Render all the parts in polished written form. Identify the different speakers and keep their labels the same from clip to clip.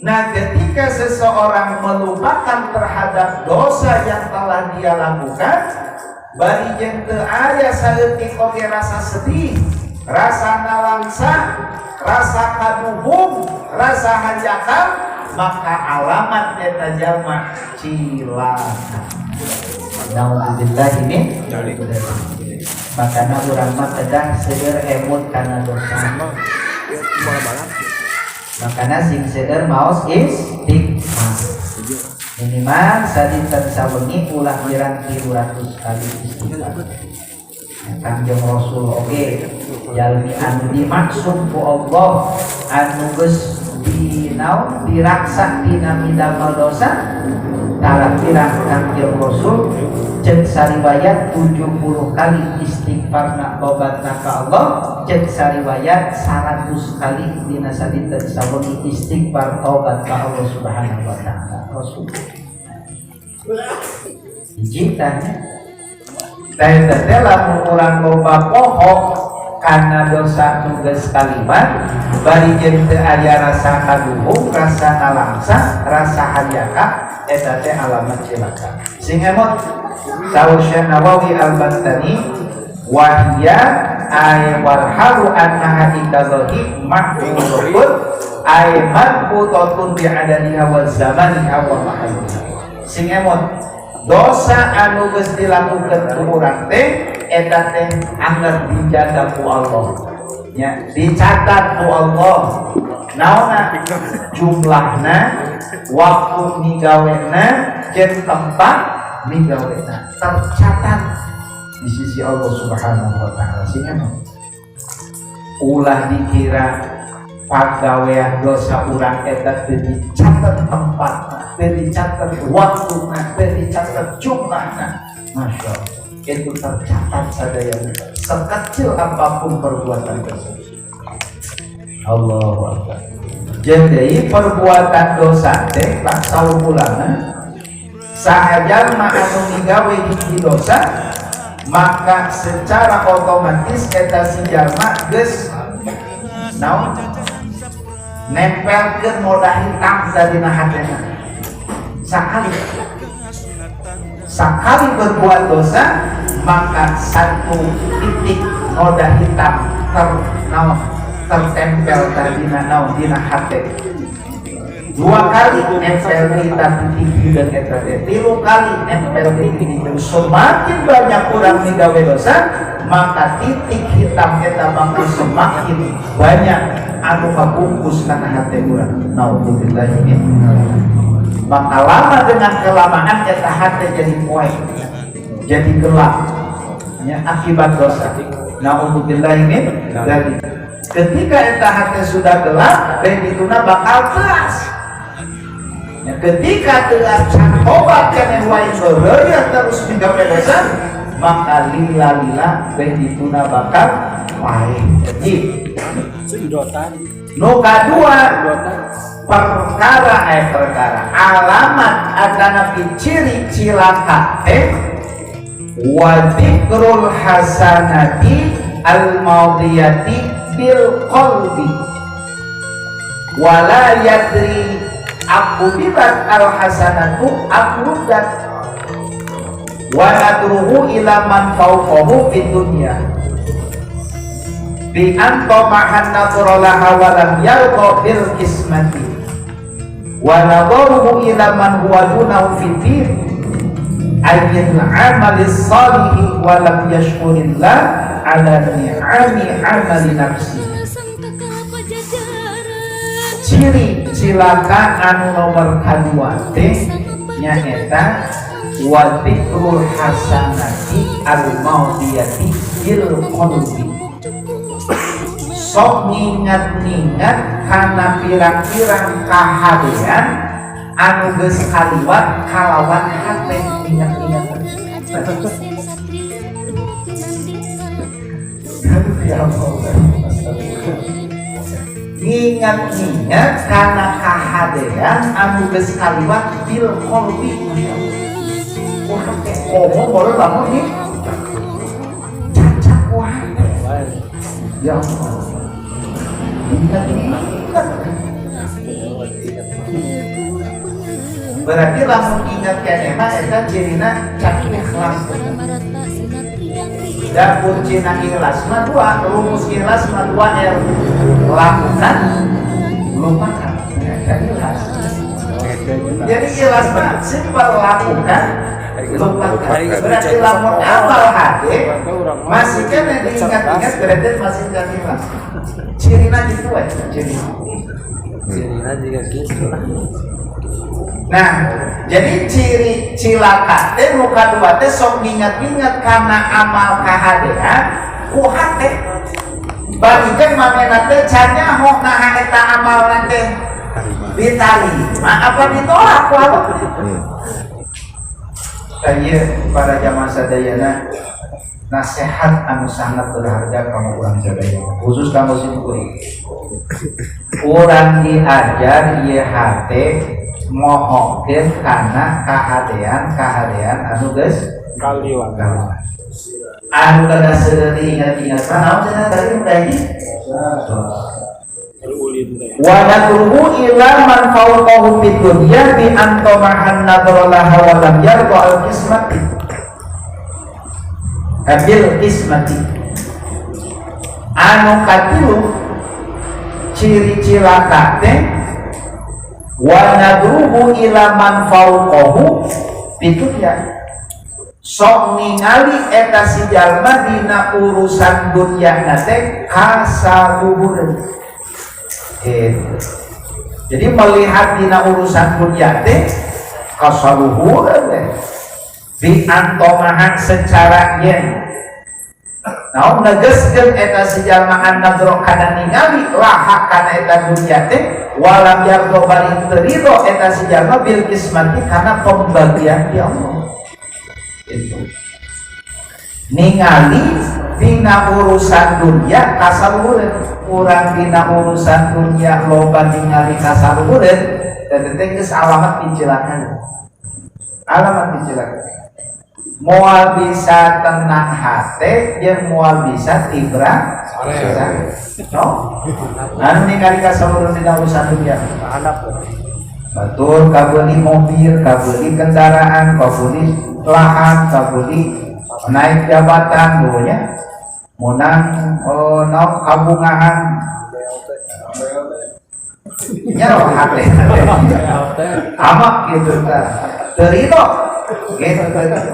Speaker 1: Nah, ketika seseorang melupakan terhadap dosa yang telah dia lakukan, bari jeung teu aya saeutik oge rasa sedih, rasa nalangsa, rasa kaduhung, rasa hanjakal, maka alamat eta jalma cilaka. Naudzubillah min. Makana urang mah kedah seueur emut kana dosa. Makana sing seueur maos istighfar. Minimal sadinten sawengi ulah kirang 300 kali istighfar. Kanjeng Rasul oge jalmi anu dimaksum ku Allah, anu geus di naon, diraksa dina midamel dosa, tara kirang Kanjeng Rasul cek sariwayat 70 kali istighfarna, tobatna ka Allah. Cek sariwayat 100 kali dina sadinten sawengi istighfar, tobat ka Allah Subhanahu wa Taala. Rasul hiji tanya. Teh teh lamun urang loba poho kana dosa nu geus kaliwat, bari jeung teu aya rasa kaduhung, rasa nalangsa, rasa hanjakal, eta teh alamat cilaka. Sing emot, saur Syekh Nawawi Al-Bastani, wahia ay wal halu annaha indallahi mahfuzatun ay madbutatun bi adadiha wa zamaniha wa mahalliha. Sing emot, dosa anu geus dilakukeun ku urang teh eta teh angger dijaga ku Allah nya, dicatat ku Allah naonna, jumlahna, waktu migawena, jeung tempat migawena tercatat di sisi Allah Subhanahu wa Taala. Sing emot, ulah dikira pagawean dosa urang eta teu dicatat tempatna, teu dicatat waktuna, teu dicatat jumlahna. Masya Allah, itu tercatat sadaya, sekecil apapun perbuatan tersebut. Allahu Akbar. Jadi perbuatan dosa teh, saur ulama, saha jalma anu migawe hiji dosa, maka secara otomatis eta si jalma geus naon, nempelkeun noda hitam dina hatena. Sekali sekali berbuat dosa, maka satu titik noda hitam ter naon, tertempel dina naon, dina hate. Dua kali nempel kita titik hideung eta teh, tilu kali nempel titik hideung. Semakin banyak orang migawe dosa, maka titik hitam eta bakal semakin banyak anu kabungkus kana hate urang. Naudzubillah min. Maka lama dengan kelamaan eta hate jadi poek, jadi gelap ya, akibat dosa. Naudzubillah min dzalik. Ketika eta hate sudah gelap dan dituna bakal keras ya, ketika telah tobat keneh wae beureuya terus migawe dosa, maka lila-lila dan dituna bakal paeh. Jadi nu kadua, perkara perkara alamat atanapi ciri cilaka teh wa dzikrul hasanati al madiyati bil qalbi wala yadri aqubilat al hasanatu am ruddat wa nadruhu ila man fawqahu fid dunya bi an tamahan nadra laha wa lam yarda bil qismati wa nadharuhu ila man huwa dunahu fid din ayyil amalis salihi wa lam yashkurillah ala ni'ami amali nafsi. Ciri cilaka anu nomor kadua teh nyaeta wa dzikrul hasanati al maudiyati bil qalbi. Sok ngingat-ngingat kana pirang-pirang kahadean anu geus kaliwat kalawan hate, ingat-ingat terus. Aduh, ya Allah, ngingat-ngingat kana kahadean anu geus kaliwat bil qalbi. Masya Allah, wah, komo baru lamun nih cacak. Wah, ya Allah, ingat-ingat. Berarti lamun ingat keneh mah eta cirina can ikhlas. Da kuncina ikhlas mah dua, rumus ikhlas mah dua L. Lakukan, lupakan. Eta ikhlas. Jadi ikhlas mah simpel, lakukan, lupakan. Berarti lamun amal hade masih kan diingat-ingat, berarti masih can ikhlas. Cirina gitu aja, ciri.
Speaker 2: Cirina juga gitu lah.
Speaker 1: Nah, jadi ciri cilaka teh nu kadua teh sok nginget-nginget karena amal kahadean ku hate. Balikan manehna teh can nyaho naha eta amalna teh ditarima apa ditolak ku Allah. Tah, ieu para jamaah sadayana, nasihat anu sangat berharga kamu urang sadayana, khusus kamu simkuring. Urang diajar ieu hate mohokeun kana kahadean kahadean anu geus
Speaker 2: kaliwat.
Speaker 1: Anu kada seueur diingat-ingat mah naon cenah tadi udah ini?
Speaker 2: Ulin teh.
Speaker 1: Wa nadruhu ila man fawqahu fid dunya bi an tamahan nadra laha wa lam yarda al qismati bil qismati. Anu katilu, ciri cilaka teh wa nadruhu ila man fawqahu fid dunya, sok ningali eta si jalma dina urusan dunya teh kasaluhureun gitu. Jadi melihat dina urusan dunia teh kasaluhureun teh bi antomahan secara yen naon negeskeun eta si jalma an nadro kana ningali laha kana eta dunia teh walam yardo bari teu ridho eta si jalma bil qismati kana pembagian di Allah. Itu ningali dina urusan dunia kasaluhureun. Urang dina urusan dunia loba ningali kasaluhureun dan teh geus alamat dicilakakan, alamat dicilakakan, moal bisa tenang hate jeung moal bisa tibra sare. No, anu ningali kasaluhureun dina urusan dunia.
Speaker 2: Anak.
Speaker 1: Betul, kabeli mobil, kabeli kendaraan, kabeli lahan, kabeli naik jabatan, pokoknya menang, oh, naon kabungahan nya hate amak gitu tah teu ridho gitu, gitu.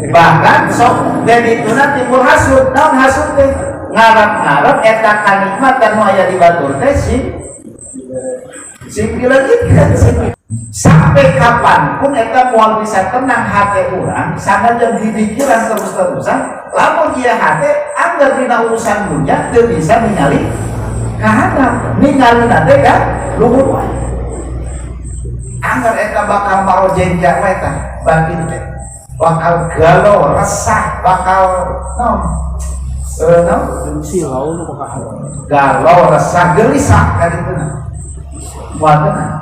Speaker 1: Bahkan sok dan dituna timbul hasud. Naon hasud teh? Ngarep-ngarep eta kanikmatan nu aya di batur teh sing sing dileungitkeun. Sampai kapanpun eta moal bisa tenang hati urang sanajan dipikiran terus-terusan. Lamun ieu hate anggar dina urusan dunia teu bisa ningali kahandap, ningali teh ka luhur wae. Anggar eta bakal marojenja wae tah batin teh, bakal galau, resah, bakal naon naon.
Speaker 2: Silau nu bakal.
Speaker 1: Galau, resah, gelisah kan itu. Nah, moal tenang.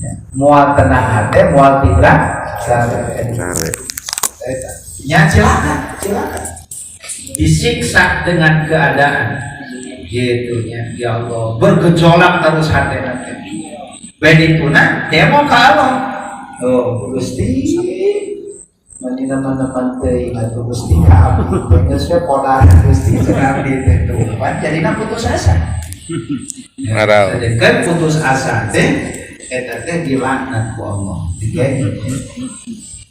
Speaker 1: Ya, moal tenang hati, moal tibra
Speaker 3: sare.
Speaker 1: Ya, silakan, silakan disiksa dengan keadaan gitu nya. Ya Allah, bergejolak terus hati nanti bedituna demo ka Allah. Oh Gusti, mani teman-teman teuing atuh Gusti ka abdi geus we podar Gusti, cenah abdi teh tuh pan jadina putus asa.
Speaker 3: Ngaral.
Speaker 1: Sedangkan putus asa teh eta teh dilaknat ku Allah. Digenyek.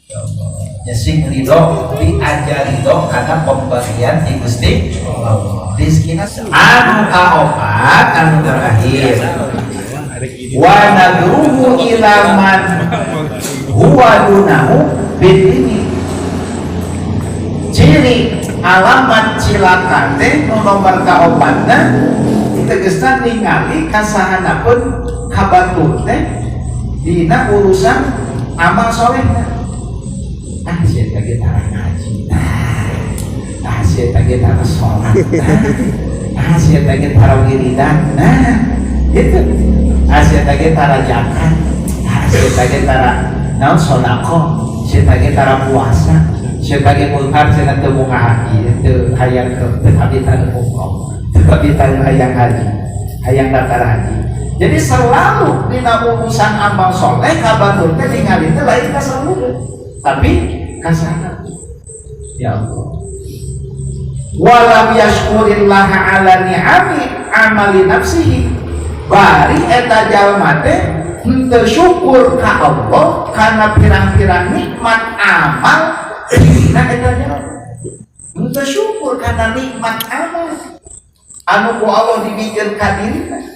Speaker 1: Ya Allah. Ya sing ridho, diajar ridho karena pembagian di Gusti Allah. Rizkina anu kaopat, anu terakhir, wa nadruhu ila man huwa dunahu bidini. Ciri alamat cilaka teh nu nomor kaopatna tegesna ningali kasahanapun kabatur teh dina urusan amal solehna. Ah, sia ge tara ngaji, nah, ah, sia ge tara sholat, nah, ah, sia ge tara wiridan, nah gitu, ah, sia ge tara zakat, ah, sia ge tara naon sodakoh, sia ge tara puasa, sia ge mulkar cenah teu boga haji, teu hayang teu kabitan umroh, teu kabitan hayang haji, hayang daftar haji. Jadi selalu dina urusan amal soleh ka batur teh ningali teh lain kasaluhureun, tapi kasana. Ya Allah. Walam yashkurillah ala ni'ami amali nafsihi. Bari eta jalma teh henteu syukur ka Allah kana pirang-pirang nikmat amal dina eta jalma. Henteu syukur kana nikmat amal anu ku Allah dibikeun ka dirina.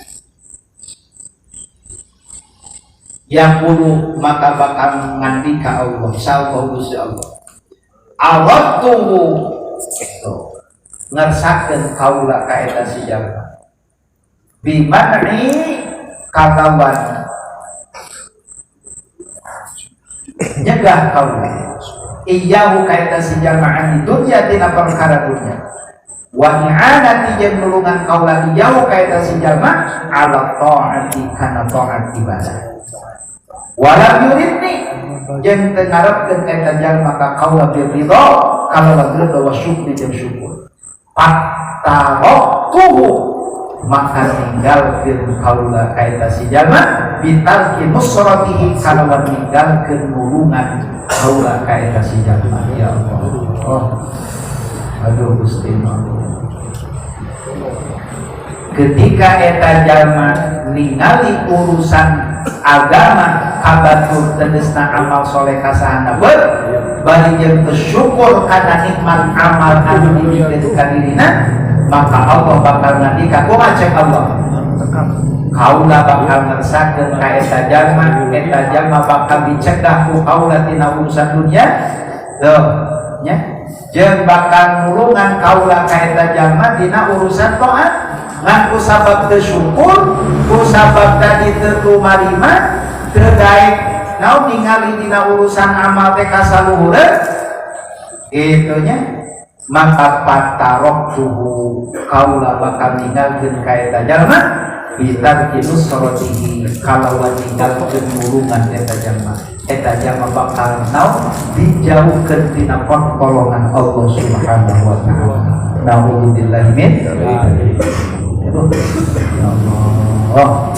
Speaker 1: Yaqulu maka bakal ngandika Allah sallallahu Gusti Allah. Awattuhu ngersakeun kaula ka eta si jalma. Biman'i kalawan nyegah kaula iyahu ka eta si jalma an dunya tina perkara dunya. Wa i'anati jeung nulungan kaula iyahu ka eta si jalma ala ta'ati kana ta'at ibadah. Walam yuridni jeung teu ngarepkeun ka eta jalma ka kaula bi ridho kalawan ridho wa syukri jeung syukur. Fataroktuhu maka ninggalkeun kaula ka eta si jalma bitarki nusratihi kalawan ninggalkeun nulungan kaula ka eta si jalma. Ya Allah. Oh. Aduh Gusti Allah. Ketika eta jalma ningali urusan agama kabatur tegesna amal soleh kasahana bari jeung bersyukur kana nikmat amal anu dibikeun ka dirina, maka Allah bakal ngandika kumaha cek Allah? Kaula bakal ngersakeun ka eta jalma, eta jalma bakal dicegah ku kaula tina urusan dunia. Tuh, nya. Jeung bakal nulungan kaula ka eta jalma dina urusan taat. Ngan ku sabab teu syukur, ku sabab tadi teu tumarima, teu daek naon ningali dina urusan amal teh kasaluhureun kitu nya, maka pataroktuhu kaula bakal ninggalkeun ka eta jalma bitarki nusratihi kalawan ninggalkeun nulungan eta jalma. Eta jalma bakal naon dijauhkeun tina pertolongan Allah Subhanahu wa taala. Nauzubillahi min dzalik. Ya Allah.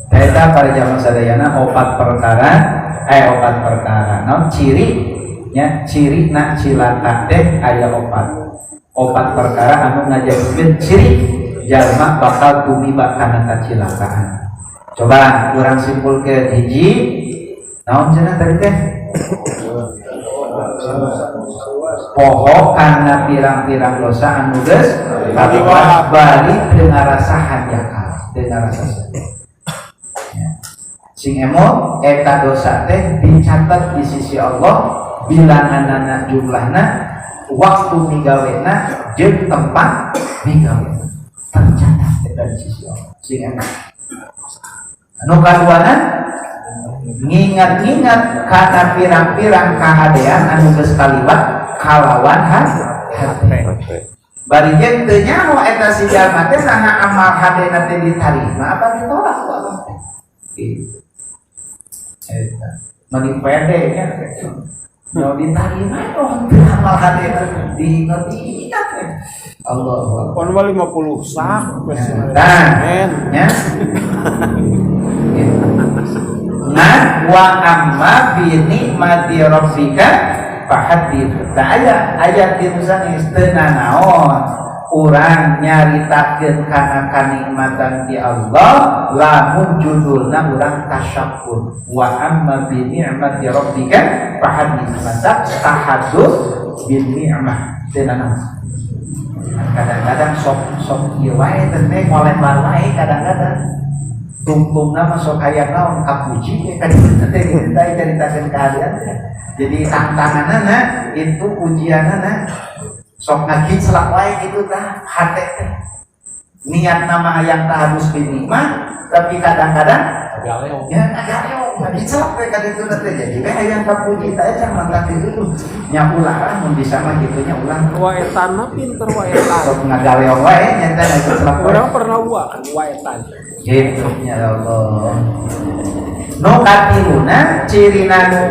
Speaker 1: Eta para jamaah sadayana opat perkara, naon ciri nya, ciri na cilaka teh aya opat. Opat perkara anu ngajadikeun ciri jalma bakal tumiba kana kacilakaan. Coba urang simpulkeun hiji, naon cenah tadi teh? Poho kana pirang-pirang dosa anu geus kaliwat bari teu ngarasa hanjakal, teu ngarasa sedih. Sing emot eta dosa teh dicatat di sisi Allah bilanganana jumlahna, waktu migawena jeung tempat migawena tercatat eta di sisi Allah. Sing emot. Anu kaduana ngingat-ngingat kana pirang-pirang kahadean anu geus kaliwat kalawan hate. Bari jeung teu nyaho eta si jalma teh naha amal hadena teh ditarima apa ditolak ku Allah teh. Eta mani pede nya. Nyaho ditarima oh teu amal hadena diingat-ingat we. Allahu Akbar.
Speaker 2: Pon mah 50 sak geus.
Speaker 1: Nah, nya. Nah, wa amma bi nikmati rabbika fahaddits. Tah aya ayat di sanes teu nanaon urang nyaritakeun kana kanikmatan ti Allah lamun judulna urang tasyakur. Wa amma bi ni'mati rabbika fahaddits. Mata tahaddus bil ni'mah teu nanaon. Kadang-kadang sok ieu wae teh ngolebar wae kadang-kadang. Tungtungna mah sok hayang naon kapuji teh kadang teh kitu teh caritakeun kahadean teh. Jadi tantanganana itu ujianana sok ngagiclak wae kitu tah hate teh. Niat nama hayang tahadus bin nikmah tapi kadang-kadang ya agaleong ngagiclak teh kaditu teh jadi we hayang kapuji teh can mantap kitu nya ulah lah mun bisa mah kitu nya ulah.
Speaker 2: Waetan mah pinter waetan.
Speaker 1: Sok ngagaleong wae nya teh ngagiclak wae.
Speaker 2: Urang pernah wa waetan.
Speaker 1: Gitu ya Allah. Nu katiluna cirina nu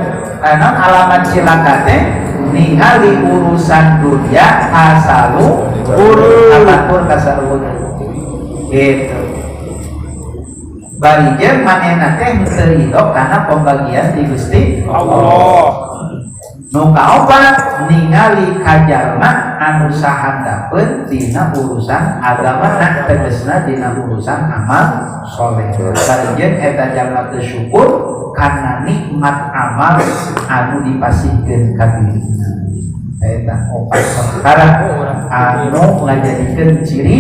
Speaker 1: alamat cilaka teh ningali urusan dunia asalu
Speaker 2: Huruf.
Speaker 1: Kabatur kasaruhun gitu. Bari jeung manehna teh henteu ridho kana pembagian di Gusti
Speaker 2: Allah.
Speaker 1: Nu kaopat, ningali kajalma anu sahandapeun dina urusan agama, tegesna dina urusan amal soleh. Bari jeung eta jalma teu syukur kana nikmat amal anu dipasihkeun ka dirina. Eta opat perkara anu ngajadikeun ciri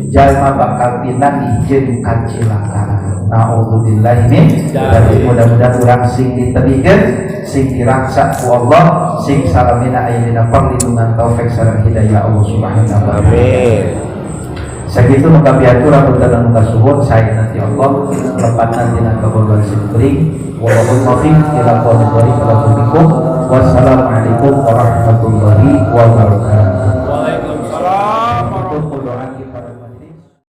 Speaker 1: jalma bakal pindah jeung kacilakaan. Naudzubillahi min dzalik. Mudah-mudahan urang sing ditebihkeun, sing diraksa ku Allah, sing salamina aya dina perlindungan, taufik sareng hidayah Allah Subhanahu wa taala.
Speaker 3: Amin.
Speaker 1: Sakitu nu kapihatur, punten anu kasuhun, saya nanti Allah lepatna dina kabodohan sim kuring. Wallahul muwaffiq ila aqwamit thoriq. Wassalamualaikum warahmatullahi wabarakatuh.